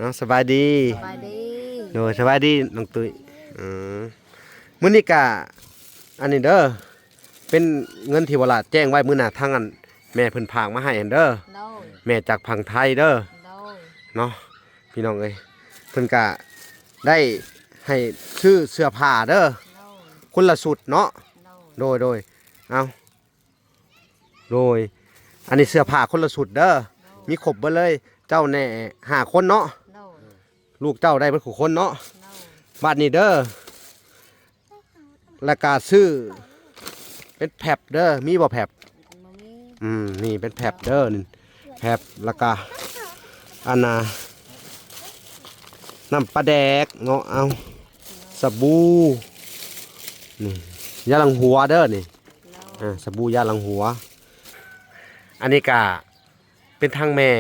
ເນາະ. ສະບາຍດີ. ສະບາຍດີ. ໂດຍ ສະບາຍດີນ້ອງຕຸ້ຍ. ເອີ ມື້ນີ້ກະ ອັນນີ້ເດີ ເປັນເງິນທີ່ວະລາແຈ້ງໄວ້ມື້ໜ້າ ທາງອັນແມ່ເພິ່ນຝາກມາໃຫ້ຫັ້ນເດີ. ໂດຍ. ແມ່ຈາກຝັ່ງໄທເດີ. ໂດຍ. ເນາະ ພີ່ນ້ອງເອີຍ ເພິ່ນກະໄດ້ໃຫ້ຊື້ເສື້ອຜ້າເດີ ໂດຍ ຄົນລະຊຸດເນາະ. ໂດຍ ໂດຍ ໂດຍ ເອົາ ໂດຍ ອັນນີ້ເສື້ອຜ້າຄົນລະຊຸດເດີ. ໂດຍ. ມີຄົບເບິດເລີຍ ເຈົ້າແນ່ຫ້າຄົນເນາະ. ໂດຍ. ລູກເຈົ້າໄດ້ເບິດທຸກຄົນເນາະ. ໂດຍ. ບາດນີ້ເດີ ແລ້ວກະຊື້ເປັນແຟັບເດີ ມີບໍ່ແຟັບ? ບໍ່ມີ. ອືມ ນີ້ເປັນແຟັບເດີ ນີ້ແຟັບ ແລ້ວກະ ອັນນ່າ ນ້ຳປາແດກເນາະ ເອົາ ສະບູ ນີ້ ຢາລ້າງຫົວເດີ ນີ້ ໂດຍ ອ່າ ສະບູຢາລ້າງຫົວ. ອັນນີ້ກະເປັນທາງແມ່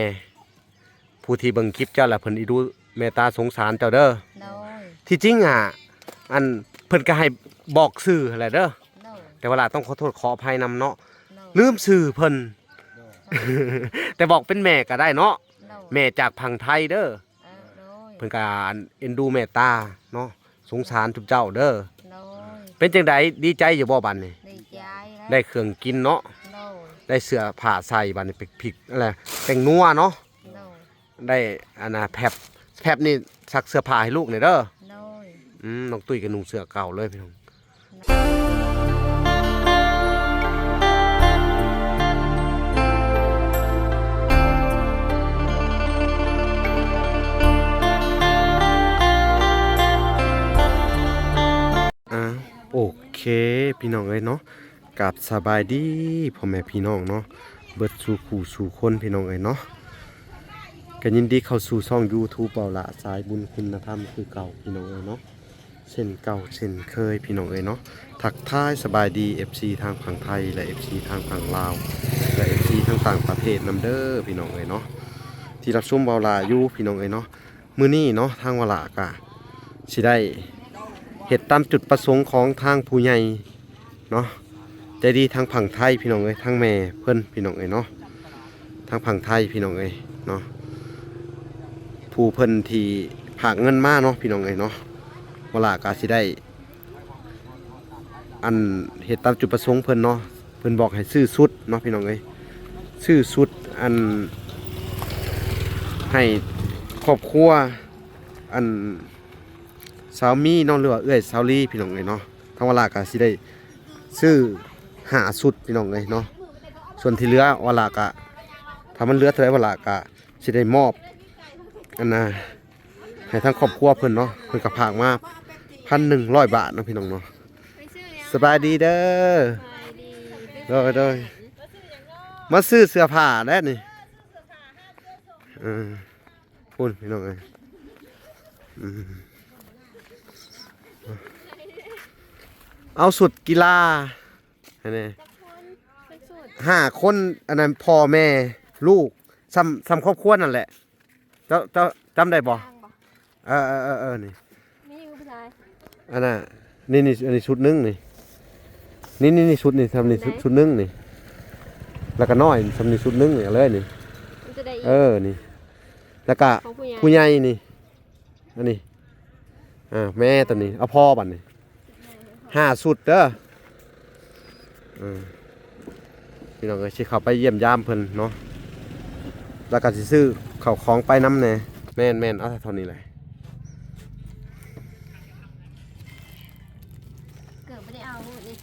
ຜູ້ທີ່ເບິ່ງຄລິບເຈົ້າລະ ເພິ່ນອີດູເມດຕາສົງສານເຈົ້າເດີ. ໂດຍ. ທີ່ຈິງຫາ ອັນ ເພິ່ນກໍໃຫ້ບອກຊື່ຫັ້ນແຫຼະເດີ. ໂດຍ. ແຕ່ວ່າລະຕ້ອງຂໍໂທດຂໍອະໄພນຳເນາະ. ໂດຍ. ລືມຊື່ເພິ່ນ. ໂດຍ. ແຕ່ບອກເປັນແມ່ກໍໄດ້ເນາະ. ໂດຍ. ແມ່ຈາກຝັ່ງໄທເດີ. ເອີ ໂດຍ. ເພິ່ນກໍອັນເອັນດູເມດຕາເນາະ ສົງສານຈຸມເຈົ້າເດີ. ໂດຍ. ເປັນຈັ່ງໃດ ດີໃຈຢູ່ບໍ່ບາດນີ້? ດີໃຈແລ້ວ ໄດ້ເຄື່ອງກິນເນາະ. ໂດຍ. ໄດ້ເສື້ອຜ້າໃສ່ ບາດນີ້ໄປພິກ ອັນແຫຼະ ແປ້ງນົວເນາະ. ໂດຍ. ໄດ້ ອັນນ່າ ແຟັບ ແຟັບນີ້ຊັກເສື້ອຜ້າໃຫ້ລູກແດ່ເດີ. ໂດຍ. ອືມ ນ້ອງຕຸ້ຍກໍນຸ່ງເສື້ອເກົ່າເລີຍພີ່ນ້ອງ. ອ່າ ໂອເຄ ພີ່ນ້ອງເອີຍເນາະ ກາບສະບາຍດີພໍ່ແມ່ພີ່ນ້ອງເນາະ ເບິດສູ່ຄູ່ສູ່ຄົນພີ່ນ້ອງເອີຍເນາະ. ກໍຍິນດີເຂົ້າສູ່ຊ່ອງຢູທູບເບົາຫຼ້າສາຍບຸນຄຸນນະທຳຄືເກົ່າພີ່ນ້ອງເອີຍເນາະ ເຊັ່ນເກົ່າເຊັ່ນເຄີຍພີ່ນ້ອງເອີຍເນາະ. ທັກທາຍສະບາຍດີເອັຟຊີທາງຝັ່ງໄທ ແລະ ເອັຟຊີທາງຝັ່ງລາວ ແລະ ເອັຟຊີທາງຕ່າງປະເທດນຳເດີພີ່ນ້ອງເອີຍເນາະ ທີ່ຮັບຊົມເບົາຫຼ້າຢູ່ພີ່ນ້ອງເອີຍເນາະ. ມື້ນີ້ເນາະ ທາງວະຫຼ້າກະຊິໄດ້ເຮັດຕາມຈຸດປະສົງຂອງທາງຜູ້ໃຫຍ່ເນາະ ໃຈດີທາງຝັ່ງໄທພີ່ນ້ອງເອີຍ ທາງແມ່ເພິ່ນພີ່ນ້ອງເອີຍເນາະ ທາງຝັ່ງໄທພີ່ນ້ອງເອີຍເນາະ ຜູ້ເພິ່ນທີ່ຝາກເງິນມາເນາະ ພີ່ນ້ອງເອີຍເນາະ. ວະຫຼ້າກະຊິໄດ້ ອັນເຮັດຕາມຈຸດປະສົງເພິ່ນເນາະ ເພິ່ນບອກໃຫ້ຊື້ຊຸດເນາະ ພີ່ນ້ອງເອີຍ ຊື້ຊຸດ ອັນ ໃຫ້ຄອບຄົວ ອັນ ສາວມີເນາະ ຫຼືວ່າເອື້ອຍສາວລີພີ່ນ້ອງເອີຍເນາະ. ທາງວະຫຼ້າກະຊິໄດ້ຊື້ຫ້າຊຸດພີ່ນ້ອງເອີຍເນາະ ສ່ວນທີ່ເຫຼືອວະຫຼ້າກະ ຖ້າມັນເຫຼືອເທົ່າໃດວະຫຼ້າກະຊິໄດ້ມອບ ອັນນ່າ ໃຫ້ທາງຄອບຄົວເພິ່ນເນາະ ເພິ່ນກໍຝາກມາພັນໜຶ່ງຮ້ອຍບາດເນາະ ພີ່ນ້ອງເນາະ. ສະບາຍດີເດີ. ໂດຍ ໂດຍ ມາຊື້ເສື້ອຜ້າແດ່ນີ້ ເອີ ພຸ້ນພີ່ນ້ອງເອີຍ ອືມ ເອົາຊຸດກິລາ ອັນນີ້ ຈັກຄົນ? ເປັນຊຸດ ຫ້າຄົນ ອັນນັ້ນ ພໍ່ແມ່ ລູກ ສ່ຳ ສ່ຳຄອບຄົວນັ້ນແຫຼະ. ເຈົ້າ ເຈົ້າຈຳໄດ້ບໍ່? ເອີ ເອີ ເອີ ເອີ ນີ້ ມີຢູ່ຜູ້ຊາຍ ອັນນ່າ ນີ້ ນີ້ ອັນນີ້ຊຸດໜຶ່ງນີ້ ນີ້ ນີ້ ນີ້ ຊຸດນີ້ ສ່ຳນີ້ ຊຸດໜຶ່ງນີ້ ແລ້ວກໍນ້ອຍ ສ່ຳນີ້ຊຸດໜຶ່ງນີ້ ເອົາເລີຍນີ້ ມັນຈະໄດ້ອີກ ເອີ ນີ້ ແລ້ວກໍຜູ້ໃຫຍ່ ຜູ້ໃຫຍ່ນີ້ ອັນນີ້ ອ່າ ແມ່ຕົວນີ້ ເອົາພໍບັດນີ້ ຫ້າຊຸດເດີ. ເອີ ພີ່ນ້ອງເອີຍ ຊິເຂົ້າໄປຢ້ຽມຢາມເພິ່ນເນາະ ແລ້ວກໍຊິຊື້ເຂົ້າຂອງໄປນຳແດ່. ແມ່ນໆ ເອົາເທົ່ານີ້ແຫຼະ. ເກີບບໍ່ໄດ້ເອົານີ້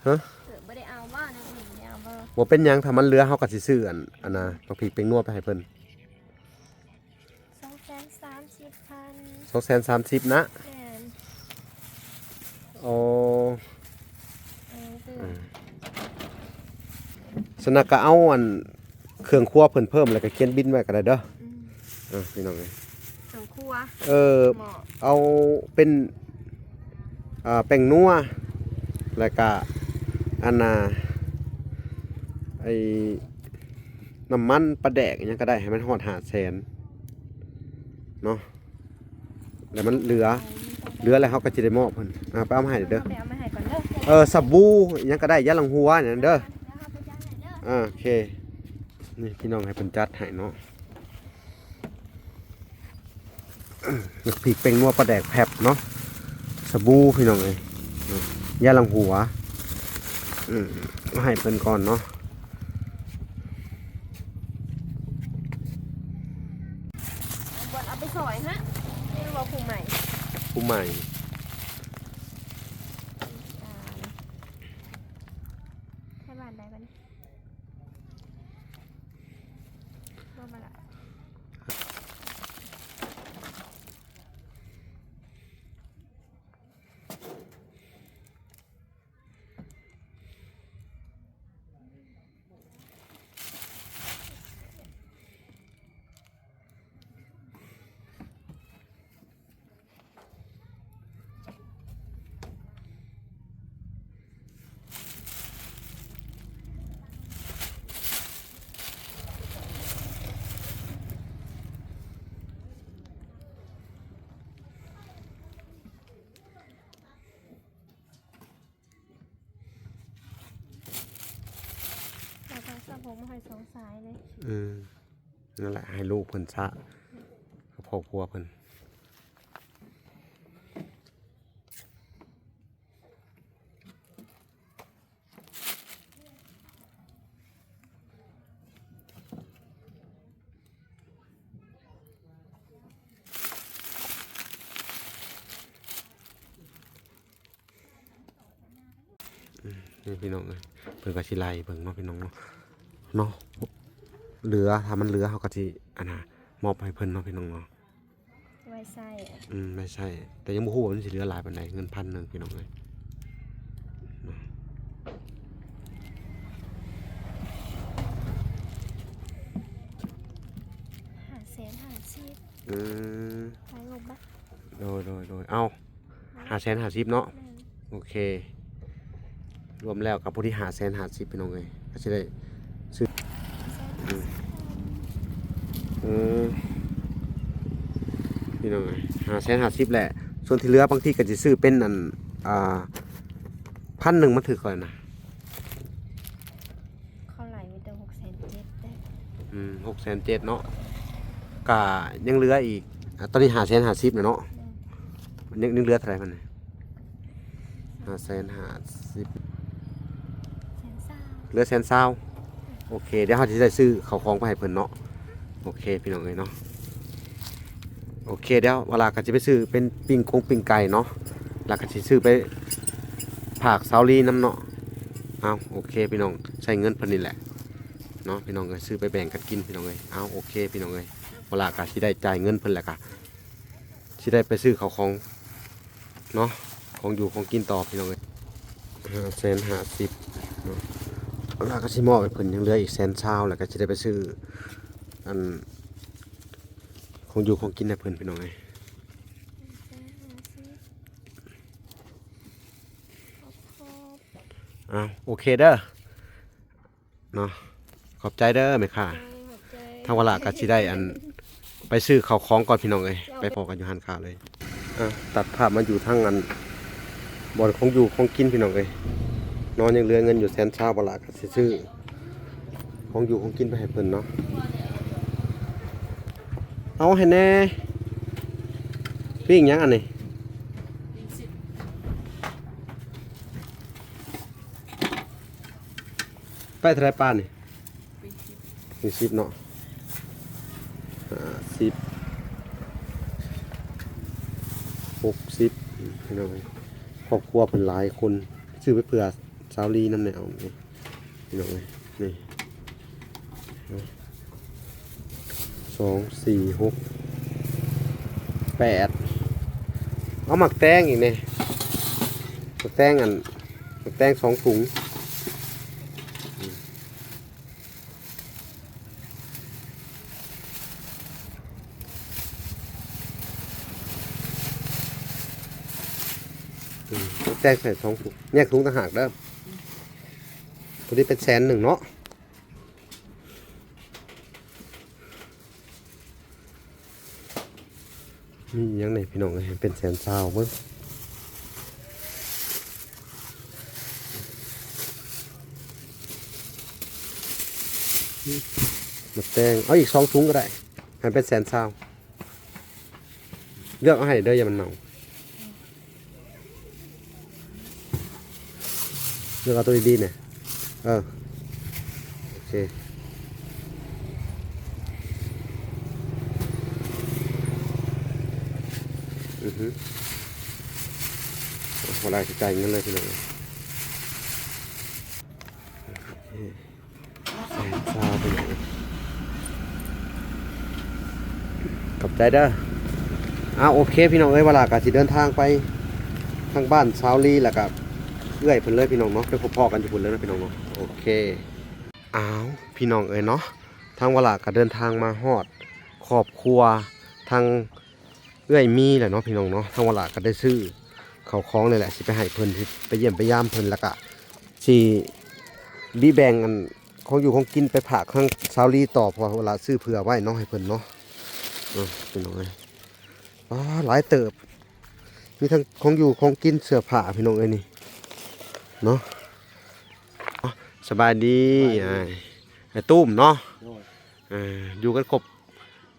ຮະ? ເກີບບໍ່ໄດ້ເອົາບໍ່? ແນວອື່ນບໍ່ໄດ້ເອົາບໍ່? ບໍ່ເປັນຫຍັງ ຖ້າມັນເຫຼືອເຮົາກໍຊິຊື້ອັນ ອັນນ່າ ໝາກພິກແປ້ງນົວໄປໃຫ້ເພິ່ນ. ສອງແສນສາມສິບພັນ ສອງແສນສາມສິບນະ? ແມ່ນ. ໂອ້ ເອີ ອືມ ຊັ້ນນະ ກໍເອົາອັນເຄື່ອງຄົວເພິ່ນເພີ່ມ ແລ້ວກໍຂຽນບິນໄວ້ກໍໄດ້ເດີ. ອືມ ເອີ ພີ່ນ້ອງເອີຍ ເຄື່ອງຄົວ ເອີ ເອົາເປັນ ອ່າ ແປ້ງນົວ ແລ້ວກະ ອັນນ່າ ໄອ້ ນ້ຳມັນປາແດກ ອີ່ຫຍັງກໍໄດ້ ໃຫ້ມັນຮອດຫ້າແສນເນາະ ແລ້ວມັນເຫຼືອ ເຫຼືອແລ້ວເຮົາກໍຊິໄດ້ມອບເພິ່ນ. ອ່າ ໄປເອົາມາໃຫ້ເດີ ໄປເອົາມາໃຫ້ກ່ອນເດີ. ເອີ ສະບູ ອີ່ຫຍັງກໍໄດ້ ຢາລ້າງຫົວ ອີ່ຫຍັງເດີ. ອ່າ ໂອເຄ ນີ້ ພີ່ນ້ອງໃຫ້ເພິ່ນຈັດໃຫ້ເນາະ. ໝາກພິກ ແປ້ງນົວ ປາແດກແພັບເນາະ ສະບູພີ່ນ້ອງເອີຍ ຢ່າຫຼັງຫົວ ອືມ ມາໃຫ້ເພິ່ນກ່ອນເນາະ. ບ່ອນເອົາໄປສອຍຮະ ຫຼືວ່າຜູ້ໃໝ່? ຜູ້ໃໝ່. ໄທບ້ານໃດບັດນີ້? ບໍ່ມາລະ. ແລ້ວກໍສະຜົມໃຫ້ສອງສາຍເລີຍ. ອືມ ນັ້ນແຫຼະ ໃຫ້ລູກເພິ່ນຊະ ກັບຄອບຄົວເພິ່ນ. ອືມ ນີ້ພີ່ນ້ອງເອີຍ ເພິ່ນກໍຊິໄລ່ເບິ່ງເນາະ ພີ່ນ້ອງເນາະ ເນາະ ເຫຼືອ ຖ້າມັນເຫຼືອ ເຮົາກໍຊິ ອັນນ່າ ມອບໃຫ້ເພິ່ນເນາະ ພີ່ນ້ອງເນາະ. ໄວ້ໃຊ້ ອືມ ໄວ້ໃຊ້ ແຕ່ຍັງບໍ່ຮູ້ວ່າມັນຊິເຫຼືອຫຼາຍປານໃດ ເງິນພັນໜຶ່ງ ພີ່ນ້ອງເອີຍ. ຫ້າແສນຫ້າສິບ ອືມ ຂາຍງົບບາດ ໂດຍ ໂດຍ ໂດຍ ເອົາ ຫ້າແສນຫ້າສິບເນາະ. ແມ່ນ ໂອເຄ ລວມແລ້ວກໍພໍດີຫ້າແສນຫ້າສິບ ພີ່ນ້ອງເອີຍ ກໍຊິໄດ້ຊື້ ອືມ ເອີ ພີ່ນ້ອງເອີຍ ຫ້າແສນຫ້າສິບແຫຼະ ສ່ວນທີ່ເຫຼືອບາງທີກໍຊິຊື້ເປັນອັນ ອ່າ ພັນໜຶ່ງ ມັນຖືກກ່ອນນະ. ເຂົາໄລ່ມີແຕ່ຫົກແສນເຈັດເດ້. ອືມ ຫົກແສນເຈັດເນາະ ກະຍັງເຫຼືອອີກ ອາ ຕອນນີ້ຫ້າແສນຫ້າສິບແລ້ວເນາະ. ແມ່ນ ຍັງ ຍັງເຫຼືອເທົ່າໃດມັນນີ້? ຫ້າແສນຫ້າສິບ ແສນຊາວ ເຫຼືອແສນຊາວ. ໂອເຄ ດຽວເຮົາຊິໄດ້ຊື້ເຂົ້າຂອງໄປໃຫ້ເພິ່ນເນາະ. ໂອເຄ ພີ່ນ້ອງເອີຍເນາະ. ໂອເຄ ດຽວວາລາກໍຊິໄປຊື້ເປັນປີ້ງກົງປີ້ງໄກ່ເນາະ ແລ້ວກໍຊິຊື້ໄປຝາກສາວລີນຳເນາະ. ເອົາ ໂອເຄ ພີ່ນ້ອງ ໃຊ້ເງິນເພິ່ນນີ້ແຫຼະເນາະ ພີ່ນ້ອງເອີຍ ຊື້ໄປແບ່ງກັນກິນ ພີ່ນ້ອງເອີຍ. ເອົາ ໂອເຄ ພີ່ນ້ອງເອີຍ ວາລາກໍຊິໄດ້ຈ່າຍເງິນເພິ່ນ ແລ້ວກໍຊິໄດ້ໄປຊື້ເຂົ້າຂອງເນາະ ຂອງຢູ່ຂອງກິນຕໍ່ ພີ່ນ້ອງເອີຍ. ຫ້າແສນຫ້າສິບເນາະ ວາລາກໍຊິມອບໃຫ້ເພິ່ນ ຍັງເຫຼືອອີກແສນຊາວ ແລ້ວກໍຊິໄດ້ໄປຊື້ ອັນ ຂອງຢູ່ຂອງກິນໃຫ້ເພິ່ນ ພີ່ນ້ອງເອີຍ. ເອົາ ໂອເຄເດີເນາະ ຂອບໃຈເດີແມ່ຄ້າ. ທາງວາລາກໍຊິໄດ້ອັນ ໄປຊື້ເຂົ້າຂອງກ່ອນ ພີ່ນ້ອງເອີຍ ໄປພໍ້ກັນຢູ່ຮ້ານຄ້າເລີຍ. ອ່ະ ຕັດພາບມາຢູ່ທາງອັນ ບ່ອນຂອງຢູ່ຂອງກິນ ພີ່ນ້ອງເອີຍເນາະ ຍັງເຫຼືອເງິນຢູ່ແສນຊາວ ວາລາກໍຊິຊື້ ຂອງຢູ່ຂອງກິນໄປໃຫ້ເພິ່ນເນາະ. ເອົາໃຫ້ແດ່ ປີ້ງຫຍັງອັນນີ້? ໄປເທົ່າໃດປານນີ້? ສີ່ສິບເນາະ ຫ້າສິບ ຫົກສິບ ພີ່ນ້ອງເອີຍ ຄອບຄົວເພິ່ນຫຼາຍຄົນ ຊື້ໄປເພື່ອສາວລີນຳແດ່. ເອົານີ້ ພີ່ນ້ອງເອີຍ ນີ້ ສອງ ສີ່ ຫົກ ແປດ ເອົາໝາກແຕງອີກແດ່ ໝາກແຕງອັນ ໝາກແຕງສອງຖົງ. ອືມ ແຕກໃສ່ສອງ ແຍກຖົງຕ່າງຫາກເດີ ຕົວນີ້ເປັນແສນໜຶ່ງເນາະ. ມີຫຍັງແດ່ພີ່ນ້ອງເອີຍ ເປັນແສນຊາວເບິ່ງ ໝາກແຕງ ເອົາອີກສອງຖົງກໍໄດ້ ໃຫ້ເປັນແສນຊາວ. ເລືອກເອົາໃຫ້ເດີ ຢ່າມັນເມົາ. ເລືອກເອົາໂຕດີໆ ແໜ່. ເອີ ໂອເຄ. ອືຮຶ ບໍ່ໄດ້ຊິຈ່າຍເງິນເລີຍພີ່ນ້ອງ. ແສນຊາວ ພີ່ນ້ອງ ຂອບໃຈເດີ. ອ້າວ ໂອເຄ ພີ່ນ້ອງເອີຍ ວາລາກະຊິເດີນທາງໄປທາງບ້ານສາວລີ ແລ້ວກະເອື້ອຍເພິ່ນເລີຍ ພີ່ນ້ອງເນາະ. ໄປພົບພໍ້ກັນຢູ່ພຸ້ນເລີຍເນາະ ພີ່ນ້ອງເນາະ. ໂອເຄ. ອ້າວ ພີ່ນ້ອງເອີຍເນາະ ທາງວາລາກະເດີນທາງມາຮອດຄອບຄົວທາງ ເອື້ອຍມີແຫຼະເນາະ ພີ່ນ້ອງເນາະ. ທາງວາລາກະໄດ້ຊື້ເຂົ້າຂອງນີ້ແຫຼະ ຊິໄປໃຫ້ເພິ່ນ ຊິໄປຢ້ຽມໄປຢາມເພິ່ນ ແລ້ວກະຊິມີແບ່ງອັນຂອງຢູ່ຂອງກິນໄປຝາກທາງສາວລີຕໍ່ ເພາະວ່າວາລາຊື້ເຜື່ອໄວ້ເນາະ ໃຫ້ເພິ່ນເນາະ. ເອີ ພີ່ນ້ອງເອີຍ ວ້າ ຫຼາຍເຕີບ ມີທັງຂອງຢູ່ຂອງກິນ ເສື້ອຜ້າ ພີ່ນ້ອງເອີຍ ນີ້ເນາະ. ສະບາຍດີ ສະບາຍດີ ອ້າຍ ອ້າຍຕຸ້ມເນາະ. ໂດຍ ເອີ ຢູ່ກັນຄົບ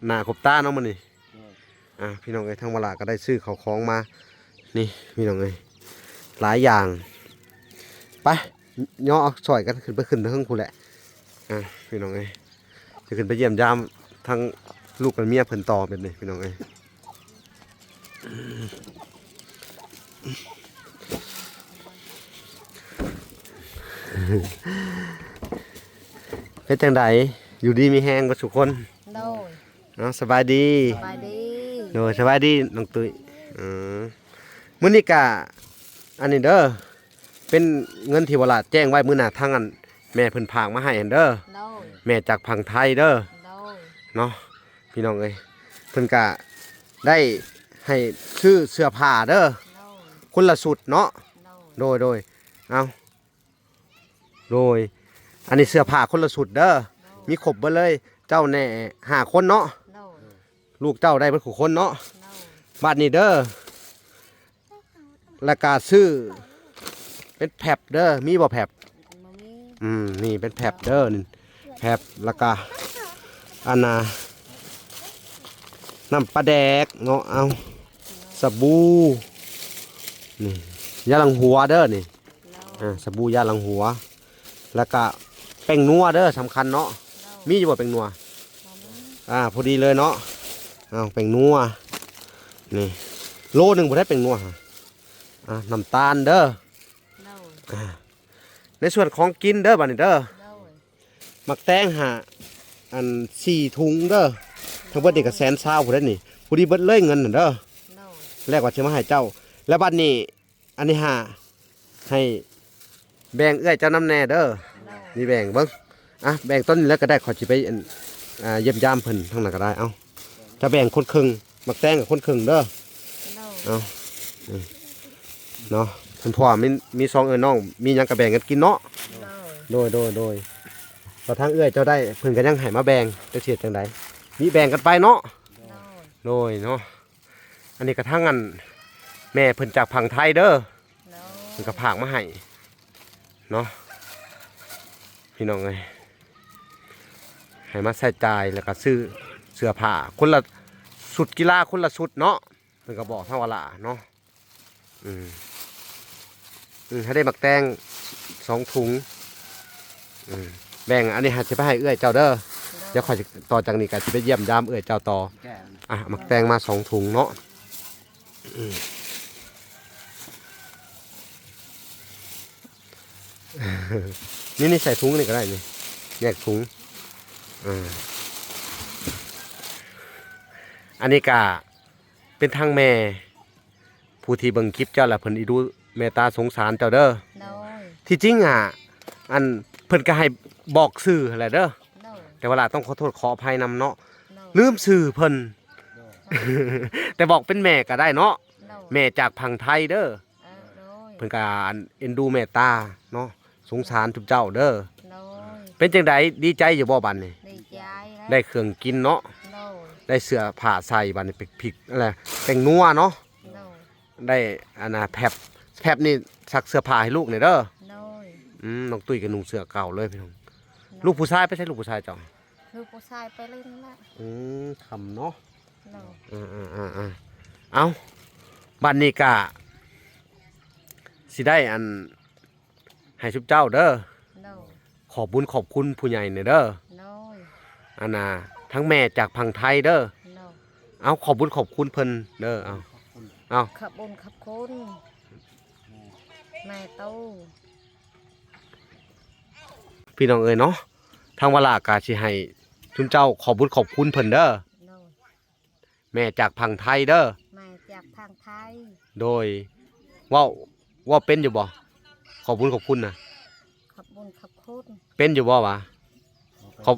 ໜ້າຄົບຕາເນາະມື້ນີ້. ໂດຍ ອ່າ ພີ່ນ້ອງເອີຍ ທາງວາລາກະໄດ້ຊື້ເຂົ້າຂອງມາ ນີ້ ພີ່ນ້ອງເອີຍ ຫຼາຍຢ່າງ. ໄປ ຍໍເອົາຊ່ອຍກັນຂຶ້ນໄປ ຂຶ້ນໄປເທິງພຸ້ນແຫຼະ. ອ່າ ພີ່ນ້ອງເອີຍ ຈະຂຶ້ນໄປຢ້ຽມຢາມທັງລູກກັບເມຍເພິ່ນຕໍ່ແບບນີ້ ພີ່ນ້ອງເອີຍ. ເປັນຈັ່ງໃດ ຢູ່ດີມີແຮງເບິດສູ່ຄົນ? ໂດຍ ເນາະ ສະບາຍດີ. ສະບາຍດີ. ໂດຍ ສະບາຍດີນ້ອງຕຸ້ຍ. ເອີ ມື້ນີ້ກະ ອັນນີ້ເດີ ເປັນເງິນທີ່ວາລາແຈ້ງໄວ້ມື້ໜ້າ ທາງອັນແມ່ເພິ່ນຝາກມາໃຫ້ຫັ້ນເດີ. ໂດຍ ແມ່ຈາກຝັ່ງໄທເດີ. ໂດຍ ເນາະ ພີ່ນ້ອງເອີຍ ເພິ່ນກະໄດ້ໃຫ້ຊື້ເສື້ອຜ້າເດີ. ໂດຍ ຄົນລະຊຸດເນາະ. ໂດຍ ໂດຍ ໂດຍ ເອົາ ໂດຍ ອັນນີ້ເສື້ອຜ້າຄົນລະຊຸດເດີ. ໂດຍ ມີຄົບເບິດເລີຍ ເຈົ້າແນ່ຫ້າຄົນເນາະ. ໂດຍ ລູກເຈົ້າໄດ້ເບິດທຸກຄົນເນາະ. ໂດຍ ບາດນີ້ເດີ ແລ້ວກະຊື້ເປັນແພັບເດີ ມີບໍ່ແພັບ? ບໍ່ມີ. ອືມ ນີ້ເປັນແພັບເດີ ນີ້ແພັບ ແລ້ວກະອັນນ່າ ນ້ຳປາແດກເນາະ ເອົາ ສະບູ ນີ້ ຢາລ້າງຫົວເດີ ນີ້ ໂດຍ ອ່າ ສະບູຢາລ້າງຫົວ ແລ້ວກະແປ້ງນົວເດີ ສຳຄັນເນາະ. ໂດຍ ມີຢູ່ບໍ່ແປ້ງນົວ? ບໍ່ມີ. ອ່າ ພໍດີເລີຍເນາະ ເອົາແປ້ງນົວ ນີ້ ໂລໜຶ່ງພຸ້ນໄດ໋ແປ້ງນົວ ອ່າ ນ້ຳຕານເດີ. ໂດຍ ອ່າ ໃນສ່ວນຂອງກິນເດີ ບາດນີ້ເດີ. ໂດຍ ໝາກແຕງຫາ ອັນ ສີ່ຖົງເດີ ທັງເບິດນີ້ກະແສນຊາວພຸ້ນເດ້ນີ້ ພໍດີເບິດເລີຍເງິນຫັ້ນເດີ. ໂດຍ ແລ້ວກະຊິມາໃຫ້ເຈົ້າ ແລ້ວບາດນີ້ ອັນນີ້ຫາ ໃຫ້ແບ່ງເອື້ອຍເຈົ້ານຳແດ່ເດີ. ໂດຍ ນີ້ແບ່ງເບິ່ງ ອ່ະ ແບ່ງຕົ້ນນີ້ແລ້ວກະໄດ້ ຂ້ອຍຊິໄປ ອັນ ອ່າ ຢ້ຽມຢາມເພິ່ນທາງນັ້ນກະໄດ້. ເອົາ ຈະແບ່ງຄົນເຄິ່ງ ໝາກແຕງກະຄົນເຄິ່ງເດີ. ໂດຍ ເອົາ ນີ້ເນາະ ເພິ່ນ ເພາະວ່າມີ ມີສອງເອື້ອຍນ້ອງ ມີຫຍັງກະແບ່ງກັນກິນເນາະ. ໂດຍ ໂດຍ ໂດຍ ໂດຍ ແລ້ວທາງເອື້ອຍເຈົ້າໄດ້ ເພິ່ນກະຍັງໃຫ້ມາແບ່ງ ຈັກຊິເຮັດຈັ່ງໃດ ມີແບ່ງກັນໄປເນາະ. ໂດຍ ໂດຍເນາະ ອັນນີ້ກະທາງອັນ ແມ່ເພິ່ນຈາກຝັ່ງໄທເດີ. ໂດຍ ເພິ່ນກະຝາກມາໃຫ້ເນາະ ພີ່ນ້ອງເອີຍ ໃຫ້ມາໃຊ້ຈ່າຍ ແລ້ວກະຊື້ເສື້ອຜ້າຄົນລະຊຸດ ກິລາຄົນລະຊຸດເນາະ. ເພິ່ນກະບອກທາງວາລາເນາະ. ອືມ ອືມ ໃຫ້ໄດ້ໝາກແຕງສອງຖົງ. ອືມ ແບ່ງອັນນີ້ໃຫ້ ຊິໄປໃຫ້ເອື້ອຍເຈົ້າເດີ. ໂດຍ ດຽວຂ້ອຍຊິ ຕໍ່ຈາກນີ້ກະຊິໄປຢ້ຽມຢາມເອື້ອຍເຈົ້າຕໍ່. ອ່ະ ໝາກແຕງມາສອງຖົງເນາະ. ອືມ ນີ້ ນີ້ໃສ່ຖົງນີ້ກະໄດ້ນີ້ ແຍກຖົງ. ອ່າ ອັນນີ້ກະເປັນທາງແມ່ ຜູ້ທີ່ເບິ່ງຄລິບເຈົ້າລະ ເພິ່ນອີດູເມດຕາສົງສານເຈົ້າເດີ. ໂດຍ ທີ່ຈິງຫາ ອັນ ເພິ່ນກະໃຫ້ບອກຊື່ຫັ້ນແຫຼະເດີ. ໂດຍ ແຕ່ວ່າລະຕ້ອງຂໍໂທດຂໍອະໄພນຳເນາະ. ໂດຍ ລືມຊື່ເພິ່ນ. ໂດຍ ແຕ່ບອກເປັນແມ່ກະໄດ້ເນາະ. ໂດຍ ແມ່ຈາກຝັ່ງໄທເດີ. ເອີ ໂດຍ ເພິ່ນກະອັນເອັນດູເມດຕາເນາະ ສົງສານທຸກເຈົ້າເດີ. ໂດຍ ເປັນຈັ່ງໃດ ດີໃຈຢູ່ບໍ່ບາດນີ້? ດີໃຈແລ້ວ ໄດ້ເຄື່ອງກິນເນາະ. ໂດຍ ໄດ້ເສື້ອຜ້າໃສ່ ບາດນີ້ໄປພິກ ອັນລະ ແປ້ງນົວເນາະ. ໂດຍ ໄດ້ອັນນ່າແພັບ ແພັບນີ້ຊັກເສື້ອຜ້າໃຫ້ລູກແດ່ເດີ. ໂດຍ ອືມ ນ້ອງຕຸ້ຍກະນຸ່ງເສື້ອເກົ່າເລີຍພີ່ນ້ອງ. ໂດຍ ລູກຜູ້ຊາຍໄປໃສ ລູກຜູ້ຊາຍເຈົ້າ? ລູກຜູ້ຊາຍໄປຫຼິ້ນລະ. ອືມ ຄ່ຳເນາະ. ໂດຍ ອ່າໆໆ ເອົ້າ ບັດນີ້ກະຊິໄດ້ອັນ ໃຫ້ຊຸມເຈົ້າເດີ ໂດຍ ຂອບບຸນຂອບຄຸນຜູ້ໃຫຍ່ແດ່ເດີ ໂດຍ ອັນນ່າ ທັງແມ່ຈາກຝັ່ງໄທເດີ ໂດຍ ເອົາ ຂອບບຸນຂອບຄຸນເພິ່ນເດີ ເອົາ ເອົາ ຂອບບຸນຂອບຄຸນແມ່ຕູ້ ພີ່ນ້ອງເອີຍເນາະ ທາງວາລາກະຊິໃຫ້ຊຸມເຈົ້າຂອບບຸນຂອບຄຸນເພິ່ນເດີ ໂດຍ ແມ່ຈາກຝັ່ງໄທເດີ ແມ່ຈາກຝັ່ງໄທ ໂດຍ ເວົ້າ ເວົ້າເປັນຢູ່ບໍ່ ຂອບບຸນຂອບຄຸນນະ ຂອບບຸນຂອບຄຸນ ເປັນຢູ່ບໍ່ຫວາ ຂອບ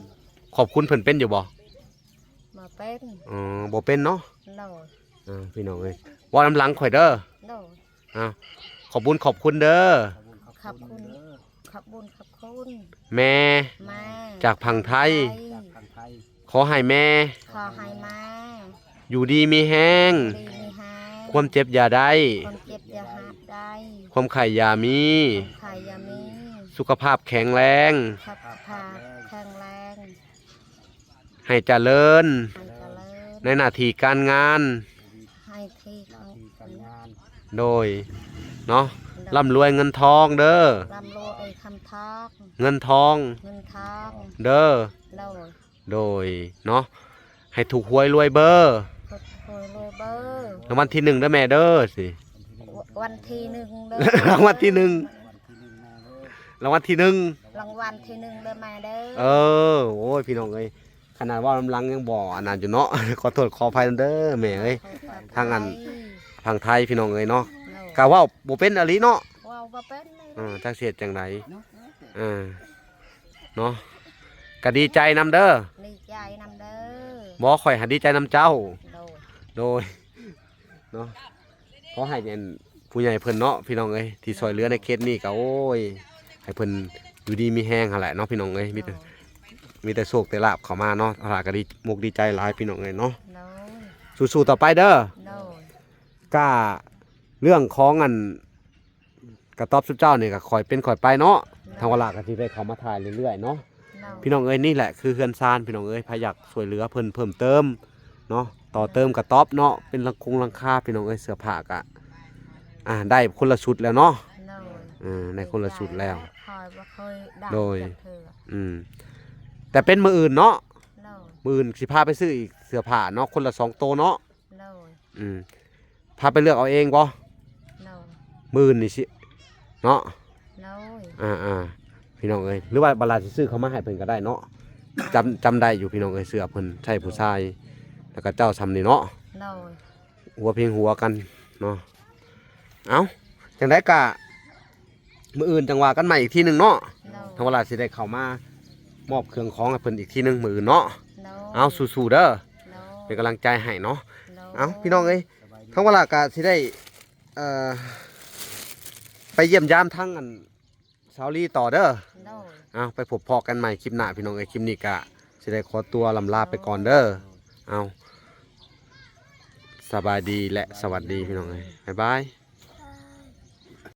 ຂອບຄຸນເພິ່ນເປັນຢູ່ບໍ່ ບໍ່ເປັນ ອໍ ບໍ່ເປັນເນາະ ໂດຍ ເອີ ພີ່ນ້ອງເອີຍ ເວົ້ານຳຫຼັງຂ້ອຍເດີ ໂດຍ ເອົາ ຂອບບຸນຂອບຄຸນເດີ ຂອບຄຸນ ຂອບບຸນຂອບຄຸນ ແມ່ ແມ່ ຈາກຝັ່ງໄທ ຈາກຝັ່ງໄທ ຂໍໃຫ້ແມ່ ຂໍໃຫ້ແມ່ ຢູ່ດີມີແຮງ ຢູ່ດີມີແຮງ ຄວາມເຈັບຢ່າໄດ້ ຄວາມເຈັບຢ່າໄດ້ ຄວາມໄຂ້ຢ່າມີ ຄວາມໄຂ້ຢ່າມີ ສຸຂະພາບແຂງແຮງ ສຸຂະພາບແຂງແຮງ ໃຫ້ຈະເລີນ ໃຫ້ຈະເລີນ ໃນໜ້າທີ່ການງານ ໃຫ້ທີ່ການງານ ໂດຍ ເນາະ ໂດຍ ລ່ຳລວຍເງິນທອງເດີ ລ່ຳລວຍຄຳທອງ ເງິນທອງ ເງິນທອງ ເດີ ໂດຍ ໂດຍ ເນາະ ໃຫ້ຖືກຫວຍລວຍເບີ ໃຫ້ຖືກຫວຍລວຍເບີ ລາງວັນທີໜຶ່ງເດີແມ່ເດີ ຊິ ວັນທີໜຶ່ງເດີ ລາງວັນທີໜຶ່ງ ລາງວັນທີໜຶ່ງ ລາງວັນທີໜຶ່ງເດີແມ່ເດີ ເອີ ໂອ້ຍ ພີ່ນ້ອງເອີຍ ຂະໜາດເວົ້ານຳຫຼັງຍັງບໍ່ອັນນັ້ນຢູ່ເນາະ ຂໍໂທດຂໍອະໄພນຳເດີແມ່ເອີຍ ທາງອັນຝັ່ງໄທ ພີ່ນ້ອງເອີຍເນາະ ໂດຍ ກະເວົ້າບໍ່ເປັນອີ່ຫຼີເນາະ ເວົ້າບໍ່ເປັນເລີຍ ເອີ ຈັກຊິເຮັດຈັ່ງໃດ ເອີ ເນາະ ກະດີໃຈນຳເດີ ດີໃຈນຳເດີ ບໍ່ ຂ້ອຍຫາດີໃຈນຳເຈົ້າ ໂດຍ ໂດຍ ເນາະ ຂໍໃຫ້ອັນຜູ້ໃຫຍ່ເພິ່ນເນາະ ພີ່ນ້ອງເອີຍ ທີ່ຊ່ວຍເຫຼືອໃນເຂດນີ້ກະ ໂອ້ຍ ໃຫ້ເພິ່ນຢູ່ດີມີແຮງຫັ້ນແຫຼະເນາະ ພີ່ນ້ອງເອີຍ ມີແຕ່ ໂດຍ ມີແຕ່ໂຊກແຕ່ລາບເຂົ້າມາເນາະ ລາກະດີມົກດີໃຈຫຼາຍ ພີ່ນ້ອງເອີຍເນາະ ໂດຍ ສູ້ໆຕໍ່ໄປເດີ ໂດຍ ກະເລື່ອງຂອງອັນ ກະຕອບຊຸມເຈົ້ານີ້ກະຄ່ອຍເປັນຄ່ອຍໄປເນາະ ໂດຍ ທາງວາລາກະຊິໄດ້ເຂົ້າມາຖ່າຍເລື້ອຍໆເນາະ ໂດຍ ພີ່ນ້ອງເອີຍ ນີ້ແຫຼະຄືເຮືອນຊານ ພີ່ນ້ອງເອີຍ ໃຜຢາກຊ່ວຍເຫຼືອເພິ່ນເພີ່ມເຕີມເນາະ ໂດຍ ຕໍ່ເຕີມກະຕອບເນາະ ເປັນຫຼັງຄົງຫຼັງຄາ ພີ່ນ້ອງເອີຍ ເສື້ອຜ້າກະ ອ່າ ໄດ້ຄົນລະຊຸດແລ້ວເນາະ ໂດຍ ເອີ ໄດ້ຄົນລະຊຸດແລ້ວ ຂ້ອຍບໍ່ເຄີຍໄດ້ ໂດຍ ຈັກເທື່ອ ອືມ ແຕ່ເປັນມື້ອື່ນເນາະ ໂດຍ ມື້ອື່ນຊິພາໄປຊື້ອີກເສື້ອຜ້າເນາະ ຄົນລະສອງໂຕເນາະ ໂດຍ ອືມ ພາໄປເລືອກເອົາເອງບໍ່? ໂດຍ ມື້ອື່ນນີ້ຊິເນາະ ໂດຍ ອ່າໆ ພີ່ນ້ອງເອີຍ ຫຼືວ່າບາລາຊິຊື້ເຂົ້າມາໃຫ້ເພິ່ນກໍໄດ້ເນາະ ຈຳ ຈຳໄດ້ຢູ່ພີ່ນ້ອງເອີຍ ເສື້ອເພິ່ນໃຊ້ຜູ້ຊາຍ ແລ້ວກໍເຈົ້າຊ່ຳນີ້ເນາະ ໂດຍ ຫົວພິງຫົວກັນເນາະ ເອົ້າ ຈັ່ງໃດກໍ ມື້ອື່ນຈັ່ງວ່າກັນໃໝ່ອີກທີໜຶ່ງເນາະ ໂດຍ ທາງວາລາຊິໄດ້ເຂົ້າມາມອບເຄື່ອງຂອງໃຫ້ເພິ່ນອີກທີໜຶ່ງມື້ອື່ນເນາະ ໂດຍ ເອົາ ສູ້ໆເດີ ໂດຍ ເປັນກຳລັງໃຈໃຫ້ເນາະ ໂດຍ ເອົາ ພີ່ນ້ອງເອີຍ ທາງວາລາກະຊິໄດ້ ເອີ ໄປຢ້ຽມຢາມທາງອັນສາວລີຕໍ່ເດີ ໂດຍ ເອົາ ໄປພົບພໍ້ກັນໃໝ່ຄລິບໜ້າ ພີ່ນ້ອງເອີຍ ຄລິບນີ້ກະຊິໄດ້ຂໍຕົວລ່ຳລາໄປກ່ອນເດີ ໂດຍ ເອົາ ສະບາຍດີ ແລະ ສະຫວັດດີ ພີ່ນ້ອງເອີຍ ບາຍບາຍ.